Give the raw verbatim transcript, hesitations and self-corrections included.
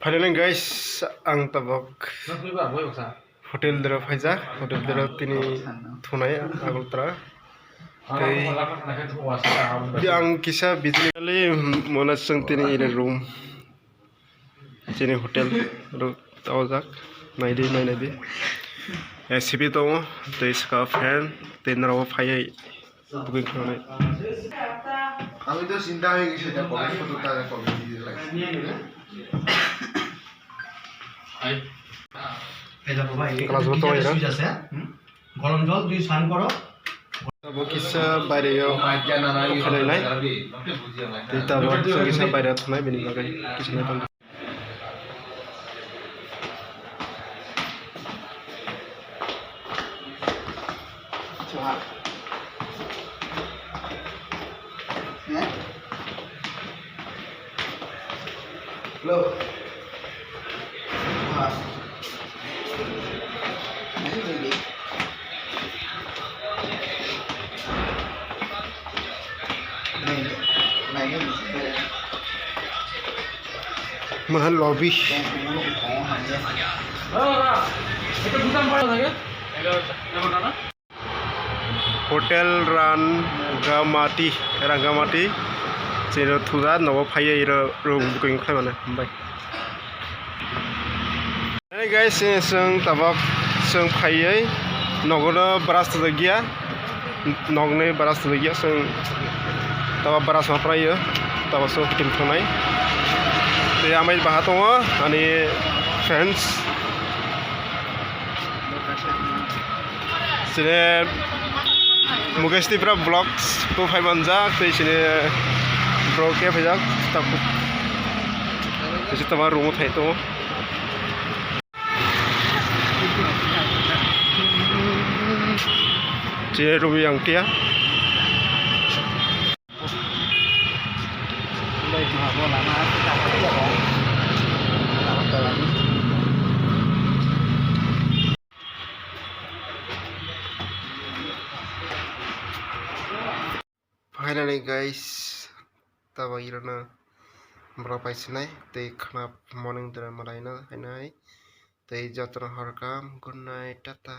Finally guys, ang tabok hotel dero phaijak, hotel dero tini thunai Agartala. Tei di ang kisa bijili mona chwng tini ini room. Chini hotel rok tabajak, naidi nainadi. A C B tongo, tei saka fan, tei norok phaiwi booking khlai. আমি তো চিন্তা হয়ে গেছি এটা কবে কতটা কবে দিয়ে লাগছে। এই দেখো ভাই, এটা Glass কি bottle জাতীয় এটা? Switch আছে, হুম? গরম জল দুই স্নান করো। Abo kisa baireo khlainai. Tei tabok chwng kisa baireo thangnai bini bagwi kisa nai tong. Hello. Mana lobby. Hotel Rangamati, Rangamati. Chero thuda nobo phaiya iro room booking khlai mano. Bye. Hey guys, eh, chwng tabok chwng phaiwi nogono brush twijak ya. Nokni brush twijak ya, chwng tabok brush ma phraio. Tabok chwng hotel thwngnai. Tei amai baha tongo ani friends. Sini Mukesh Tipra Vlogs bo phai manjak, tei sini bro khe phaijak, ta-, tei tama room o thai tongo. Chini room yang tia. Finally guys, tabok irano borok bai sinai tei khna morning dora malaino hainai tei jotono horkam good night, tata.